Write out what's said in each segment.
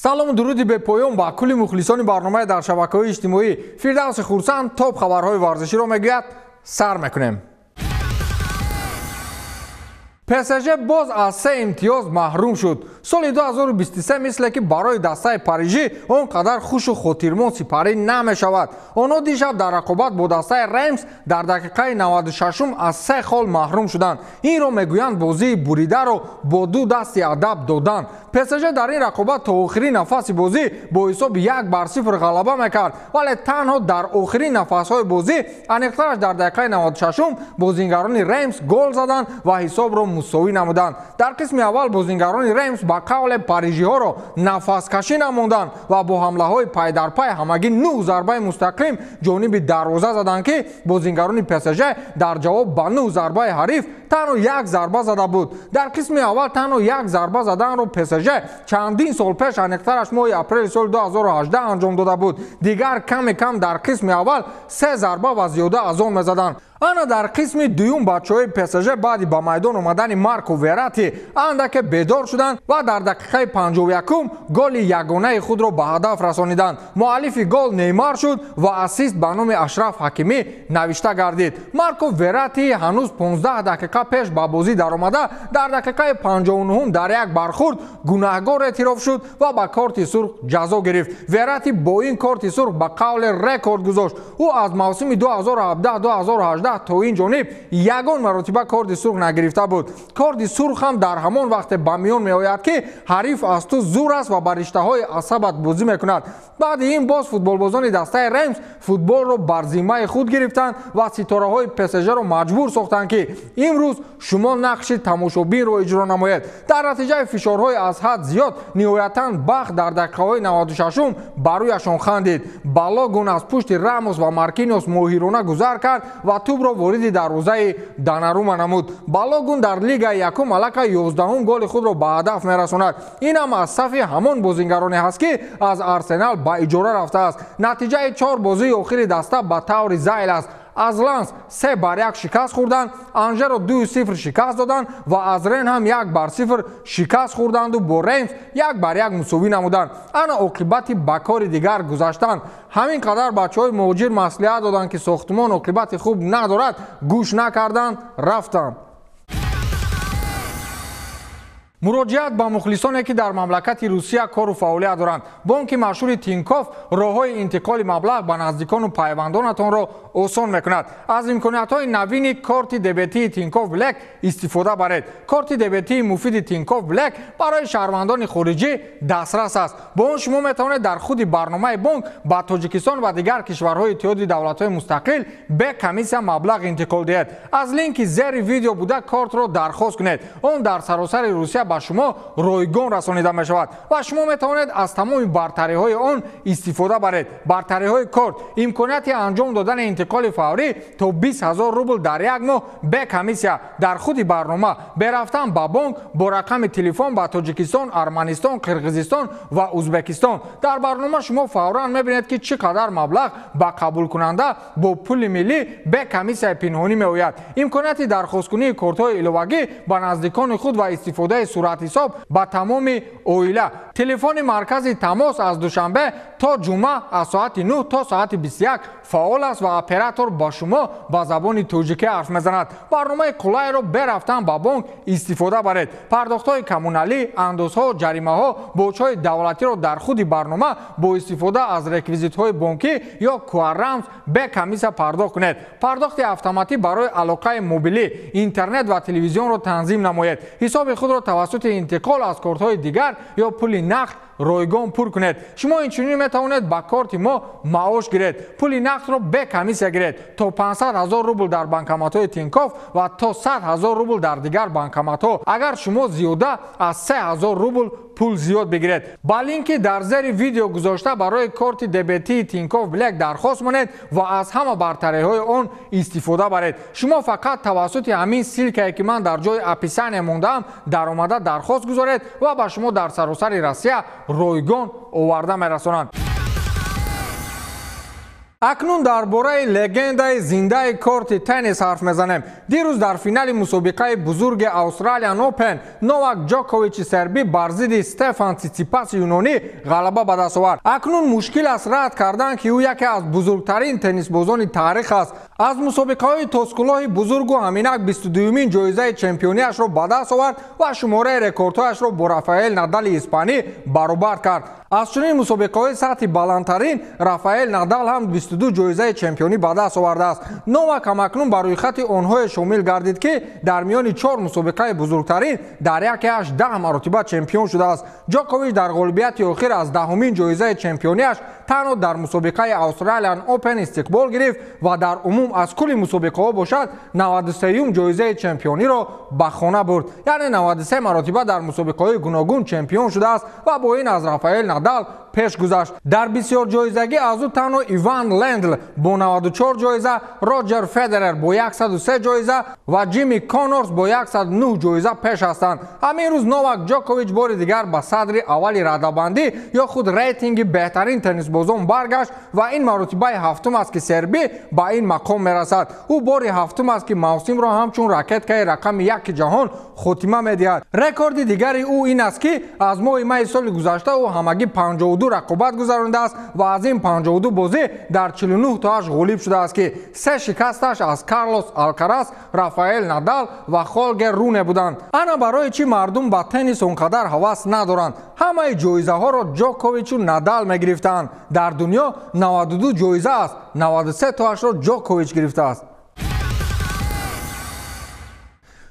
Салому дуруди бепоён ба кулли мухлисони барномаи дар шабакаҳои иҷтимоӣ. Фирдавси Хурсанд топ хабарҳои варзиширо мегӯяд. Сар мекунем. ПСЖ боз аз се имтиёз маҳрум шуд. Соли 2023 мисле ки барои дастаи Парижӣ он қадар хушу хотирмон сипарӣ намешавад. Онҳо дишаб дар рақобат бо дастаи Реймс дар дақиқаи 96-ум аз се хол маҳрум шуданд. Инро мегӯянд бозии буридаро бо ду дасти адаб додан. ПСЖ дар ин рақобат то охирин нафаси бозӣ бо ҳисоби 1-0 ғалаба мекард, вале танҳо дар охирин нафасҳои бозӣ, аниқтараш дар дақиқаи 96-ум, бозингарони Реймс гол заданд ва ҳисобро мусовӣ намуданд. Дар қисми аввал бозингарони Реймс ба қавле парижиҳоро нафаскашӣ намонданд ва бо ҳамлаҳои пайдарпай ҳамагӣ 9 зарбаи мустақим ҷониби дарвоза заданд, ки бозингарони ПСЖ дар ҷавоб ба 9 зарбаи ҳариф танҳо як зарба зада буд. Дар қисми аввал танҳо як зарба заданро ПСЖ чандин сол пеш, аниқтараш моҳи апрели соли 2018 анҷом дода буд. Дигар каме кам дар қисми аввал се зарба ва зиёда аз он мезаданд. Ана дар қисми дуюм бачаҳои ПСЖ баъди ба майдон омадани Марко Верати андаке бедор шуданд ва дар дақиқаи 51-ум голи ягонаи худро ба ҳадаф расониданд. Муаллифи гол Неймар шуд ва ассист ба номи Ашраф Ҳакимӣ навишта гардид. Марко Верати ҳанӯз 15 дақиқа пеш ба бозӣ даромада, дар дақиқаи 59-ум дар як бархурд гунаҳгор эътироф шуд ва ба корти сурх ҷазо гирифт. Верати бо ин корти сурх ба қавле рекорд гузошт. Ӯ аз мавсими 2017-2018 то ин ҷониб ягон маротиба корди сурх нагирифта буд. Корди сурх ҳам дар ҳамон вақте ба миён меояд, ки ҳариф аз ту зур аст ва ба риштаҳои асабат бозӣ мекунад. Баъди ин боз футболбозони дастаи Реймс футболро бар зиммаи худ гирифтанд ва ситораҳои ПСЖ-ро маҷбур сохтанд, ки имрӯз шумо нақши тамошобинро иҷро намоед. Дар натиҷаи фишорҳои аз ҳад зиёд ниҳоятан бахт дар дақиқаҳои 96-ум ба рӯяшон хандид. Балогун аз пушти Рамос ва Маркиньос моҳирона гузар кард ва тӯбро вориди дарвозаи Донарума намуд. Балогун дар лигаи якум аллакай 11-ум голи худро ба ҳадаф мерасонад. Ин ҳам аз сафи ҳамон бозингароне ҳаст, ки аз Арсенал ба иҷора рафтааст. Натиҷаи 4 бозии охири даста ба таври зайл аст. Аз Ланс 3-1 шикаст хӯрданд, Анжеро 2-0 шикаст доданд ва аз Рен ҳам 1-0 шикаст хӯрданду бо Реймс 1-1 мусовӣ намуданд. Ана оқибати ба кори дигар гузаштанд. Ҳамин қадар бачаҳои муҳоҷир маслиҳат доданд, ки сохтмон оқибати хуб надорад, гӯш накарданд, рафтанд. Муроҷиат ба мухлисоне, ки дар мамлакати Русия кору фаъолият доранд. Бонки машҳури Тинькофф роҳҳои интиқоли маблағ ба наздикону пайвандонатонро осон мекунад. Аз имкониятҳои навини корти дебетии Тинькофф Блэк истифода баред. Корти дебетии муфиди Тинькофф Блэк барои шаҳрвандони хориҷӣ дастрас аст. Бо он шумо метавонед дар худи барномаи бонк ба Тоҷикистон ва дигар кишварҳои Иттиҳоди давлатҳои мустақил бе комиссия маблағ интиқол диҳед. Аз линки зери видео буда кортро дархост кунед. Он дар саросари Русия ба шумо ройгон расонида мешавад ва шумо метавонед аз тамоми бартариҳои он истифода баред. Бартариҳои корт: имконияти анҷом додани интиқоли фаврӣ то 20 000 рубл дар як моҳ бе комиссия дар худи барнома, бе рафтан ба бонк, бо рақами телефон ба Тоҷикистон, Арманистон, Қирғизистон ва Узбекистон. Дар барнома шумо фавран мебинед, ки чӣ қадар маблағ ба қабулкунанда бо пули миллӣ бе комиссияи пинҳонӣ меояд. Имконияти дархосткунии кортҳои иловагӣ ба наздикони худ ва истифодаи суратҳисоб ба тамоми оила. Телефони маркази тамос аз душанбе то ҷумъа аз соати 9 то соати 21 фаъол аст ва оператор ба шумо ба забони тоҷикӣ ҳарф мезанад. Барномаи қулайро бе рафтан ба бонк истифода баред. Пардохтҳои коммуналӣ, андозҳо, ҷаримаҳо, боҷҳои давлатиро дар худи барнома бо истифода аз реквизитҳои бонкӣ ё QR-рамз бе комиссия пардохт кунед. Пардохти автоматӣ барои алоқаи мобилӣ, интернет ва телевизионро танзим намоед. Ҳисоби худро тавассути интиқол аз кортҳои дигар ё пули нақд ройгон пур кунед. Шумо инчунин метавонед ба корти мо маош гиред. Пули нақдро бе комиссия гиред. То 500 000 рубл дар банкоматҳои Тинькофф ва то 100 000 рубл дар дигар банкоматҳо. Агар шумо зиёда аз 3000 рубл пул зиёд бигиред. Ба линки дар зери видео гузошта барои корти дебетии Тинькофф Блэк дархост монед ва аз ҳама бартариҳои он истифода баред. Шумо фақат тавассути ҳамин ссилкае, ки ман дар ҷои описания мондаам, даромада дархост гузоред ва ба шумо дар саросари Россия ройгон оварда мерасонанд. Акнун дар бораи легендаи зиндаи корти теннис ҳарф мезанем. Дирӯз дар финали мусобиқаи бузурги Australian Open Новак Ҷоковичи сербӣ бар зидди Стефан Циципаси юнонӣ ғалаба ба даст овард. Акнун мушкил аст рад кардан, ки ӯ яке аз бузургтарин теннисбозони таърих аст. Аз мусобиқаҳои тоскулоҳи бузургу ҳаминак 22-юмин ҷоизаи чемпиониашро ба даст овард ва шумораи рекордҳояшро бо Рафаэл Надали испанӣ баробар кард. Аз чунин мусобиқаҳои сатҳи баландтарин Рафаэл Надал ҳам 22 ҷоизаи чемпионӣ ба даст овардааст. Новак ҳамакнун ба рӯйхати онҳое шомил гардид, ки дар миёни 4 мусобиқаи бузургтарин дар якеаш 10 маротиба чемпион шудааст. Ҷокович дар ғолибияти охир аз 10-умин ҷоизаи чемпиониаш танҳо дар мусобиқаи Australian Open истиқбол гирифт ва дар умум аз кулли мусобиқаҳо бошад 93-юм ҷоизаи чемпиониро ба хона бурд. Яъне 93 маротиба дар мусобиқаҳои гуногун чемпион шудааст ва бо ин аз Рафаэл Надал пеш гузашт. Дар бисёр ҷоизагӣ аз ӯ танҳо Иван Лендл бо 94 ҷоиза, Роҷер Федерер бо 103 ҷоиза ва Ҷимми Коннорс бо 109 ҷоиза пеш ҳастанд. Ҳамин рӯз Новак Ҷокович бори дигар ба садри аввали радабандӣ ё худ рейтинги беҳтарин теннисбозон баргашт ва ин маротибаи ҳафтум аст, ки сербӣ ба ин мақом мерасад. Ӯ бори ҳафтум аст, ки мавсимро ҳамчун ракеткаи рақами 1 ҷаҳон хотима медиҳад. Рекорди дигари ӯ ин аст, ки аз моҳи майи соли гузашта ӯ ҳамагӣ 52 рақобат гузарондааст ва аз ин 52 бозӣ дар 49 тоаш ғолиб шудааст, ки 3 шикасташ аз Карлос Алкарас, Рафаэл Надал ва Холгер Руне буданд. Ана барои чӣ мардум ба теннис он қадар ҳавас надоранд? Ҳамаи ҷоизаҳоро Ҷоковичу Надал мегирифтанд. Дар дунё 92 ҷоиза аст, 93 тоашро Ҷокович гирифтааст.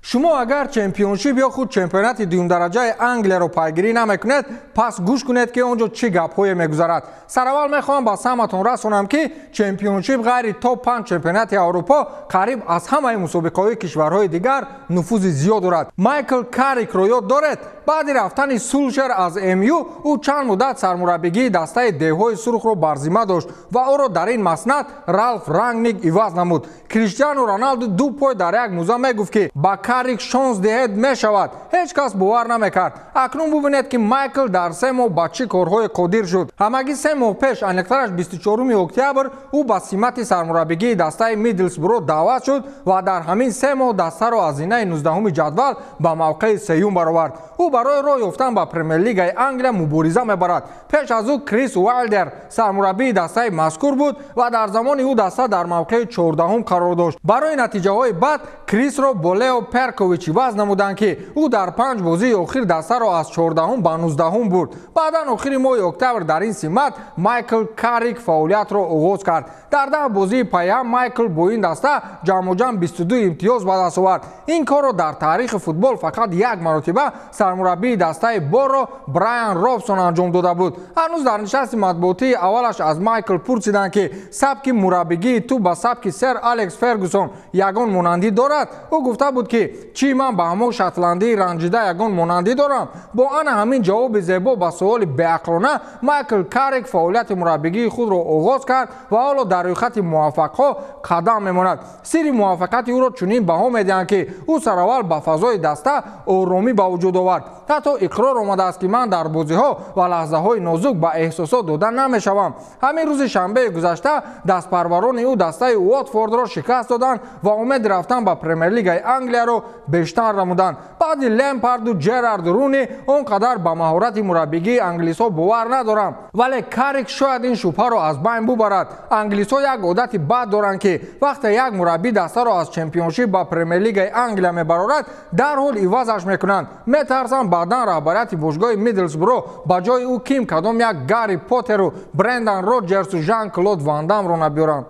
Шумо агар чемпионшип ё худ чемпионати дуюмдараҷаи Англияро пайгирӣ намекунед, пас гӯш кунед, ки он ҷо чӣ гапҳое мегузарад. Сараввал мехоҳам ба самъатон расонам, ки чемпионшип ғайри топ 5 чемпионати Аврупо қариб аз ҳамаи мусобиқаҳои кишварҳои дигар нуфузи зиёд дорад. Майкл Каррикро ёд доред? Баъди рафтани Сулшер аз МЮ ӯ чанд муддат сармураббигии дастаи деҳҳои сурхро бар зимма дошт ва ӯро дар ин маснад Ралф Рангник иваз намуд. Криштиану Роналду ду пой дар як муза мегуфт, ки ба Каррик шонс диҳед мешавад. Ҳеҷ кас бовар намекард. Акнун бубинед, ки Майкл дар 3 моҳ ба чӣ корҳое қодир шуд. Ҳамагӣ 3 моҳ пеш, аниқтараш 24 октябр, ӯ ба симати сармураббигии дастаи Мидлсбро даъват шуд ва дар ҳамин 3 моҳ дастаро аз зинаи 19-уми ҷадвал ба мавқеи сеюм баровард. Ӯ барои роҳ ёфтан ба Премер-лигаи Англия мубориза мебарад. Пеш аз ӯ Крис Уайлдер сармураббии дастаи мазкур буд ва дар замони ӯ даста дар мавқеи 14-ум қарор дошт. Барои натиҷаҳои бад Крисро бо Лео Перкович иваз намуданд, ки ӯ дар 5 бозии охир дастаро аз 14-ум ба 19-ум бурд. Баъдан охири моҳи октябр дар ин симат Майкл Каррик фаъолиятро оғоз кард. Дар 10 бозии паяҳам Майкл бо ин даста ҷамъуҷамъ 22 имтиёз ба даст овард. Ин корро дар таърихи футбол фақат як маротиба сармураббии дастаи Боро Брайан Робсон анҷом дода буд. Ҳанӯз дар нишасти матбуотии аввалаш аз Майкл пурсиданд, ки сабки мураббигии ту ба сабки сэр Алекс Фергюсон ягон монандӣ дорад? Ӯ гуфта буд, ки чӣ ман ба ҳамон шотландии ранҷида ягон монандӣ дорам? Бо ана ҳамин ҷавоби зебо ба суоли беақлона Майкл Каррик фаъолияти мураббигии худро оғоз кард ва ҳоло дар рӯйхати муваффақҳо қадам мемонад. Сирри муваффақияти ӯро чунин баҳо медиҳанд, ки ӯ сараввал ба фазои даста оромӣ ба вуҷуд овард. Ҳатто иқрор омадааст, ки ман дар бозиҳо ва лаҳзаҳои нозук ба эҳсосот дода намешавам. Ҳамин рӯзи шанбеи гузашта дастпарварони ӯ дастаи Уотфордро шикаст доданд ва умеди рафтан ба Премер-лигаи Англияро бештар намуданд. Баъди Лемпарду Джерард Руни он қадар ба маҳорати мураббигии англисҳо бовар надорам, вале Каррик шояд ин шубҳаро аз байн бубарад. Англисҳо як одати бад доранд, ки вақте як мураббӣ дастаро аз чемпионшип ба Премер-лигаи Англия мебарорад, дарҳол ивазаш мекунанд. Метарсам баъдан раҳбарияти бошгоҳи Мидлсбро ба ҷои ӯ ким кадом як Гарри Поттеру Брендан Роҷерсу Жан-Клод Ван Дамро набиёранд.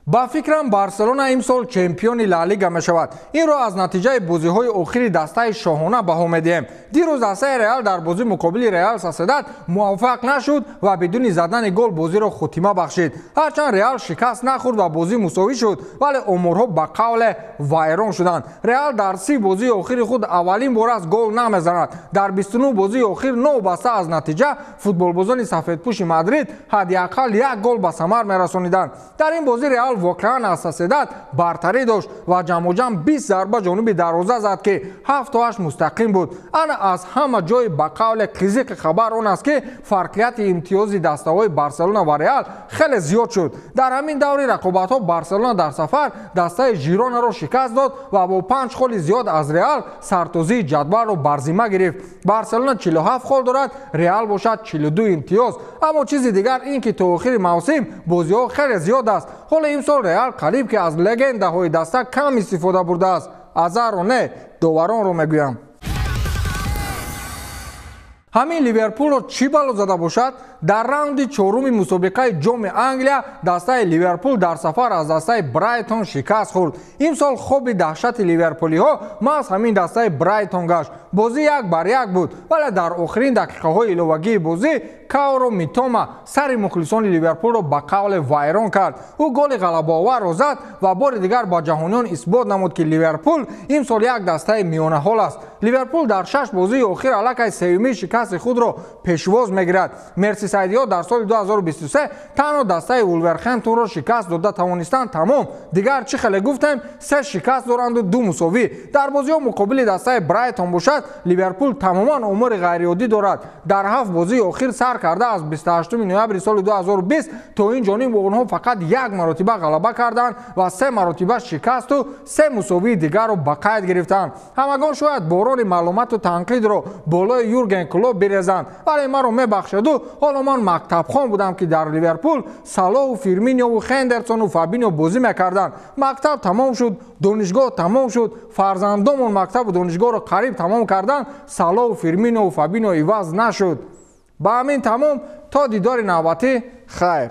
Ба фикрам Барселона имсол чемпиони Ла Лига мешавад. Инро аз натиҷаи бозиҳои охири дастаи шоҳона баҳо медиҳем. Дирӯз дастаи Реал дар бозӣ муқобили Реал Соседад муваффақ нашуд ва бидуни задани гол бозиро хотима бахшид. Ҳарчанд Реал шикаст нахӯрд ва бозӣ мусовӣ шуд, вале оморҳо ба қавле вайрон шуданд. Реал дар 30 бозии охири худ аввалин бор аст гол намезанад. Дар 29 бозии охир новобаста аз натиҷа футболбозони сафедпӯши Мадрид ҳадди ақал як гол ба самар мерасониданд. Дар ин бозӣ Реал воқеан аз Сосьедад бартарӣ дошт ва ҷамъоҷам 20 зарба ҷониби дарвоза зад, ки 7-8 мустақим буд. Ана аз ҳама ҷои ба қавле қизиқи хабар он аст, ки фарқияти имтиёзи дастаҳои Барселона ва Реал хеле зиёд шуд. Дар ҳамин даври рақобатҳо Барселона дар сафар дастаи Жиронаро шикаст дод ва бо 5 холи зиёд аз Реал сартозии ҷадвалро бар зимма гирифт. Барселона 47 хол дорад, Реал бошад 42 имтиёз. Аммо чизи дигар ин ки то охири мавсим бозиҳо хеле зиёд аст. Ҳоло имсол Реал қариб ки аз легендаҳои даста кам истифода бурдааст. Азарро не, доваронро мегӯям. Ҳамин Ливерпулро чӣ бало зада бошад? Дар раунди чоруми мусобиқаи ҷоми Англия дастаи Ливерпул дар сафар аз дастаи Брайтон шикаст хӯрд. Имсол хоби даҳшати ливерпулиҳо маҳз ҳамин дастаи Брайтон гашт. Бозӣ 1-1 буд, вале дар охирин дақиқаҳои иловагии бозӣ Каоро Митома сари мухлисони Ливерпулро ба қавле вайрон кард. Ӯ голи ғалабаоварро зад ва бори дигар ба ҷаҳониён исбот намуд, ки Ливерпул имсол як дастаи миёнаҳол аст. Ливерпул дар 6 бозии охир аллакай сеюмии шикасти худро пешвоз мегирад. Мерсисайдиҳо дар соли 2023 танҳо дастаи Вулверхэмптонро шикаст дода тавонистанд, тамом. Дигар чӣ хеле гуфтем, 3 шикаст доранду 2 мусовӣ. Дар бозиҳо муқобили дастаи Брайтон бошад, Ливерпул тамоман омори ғайриоддӣ дорад. Дар 7 бозии охир сар карда аз 28 ноябри соли 2020 то ин ҷониб онҳо фақат 1 маротиба ғалаба карданд ва 3 маротиба шикасту 3 мусовии дигарро ба қайд гирифтанд. Ҳамагон шояд борони маълумоту танқидро болои Юрген Клоп бирезанд, вале маро мебахшаду ҳоло ман мактабхон будам, ки дар Ливерпул Салоҳу Фирминиову Хендерсону Фабинио бозӣ мекарданд. Мактаб тамом шуд, донишгоҳ тамом шуд, фарзандомон мактабу донишгоҳро қариб тамом карданд, Салоҳу Фирминиову Фабинио иваз нашуд. Ба ҳамин тамом, то дидори навбатӣ, хайр.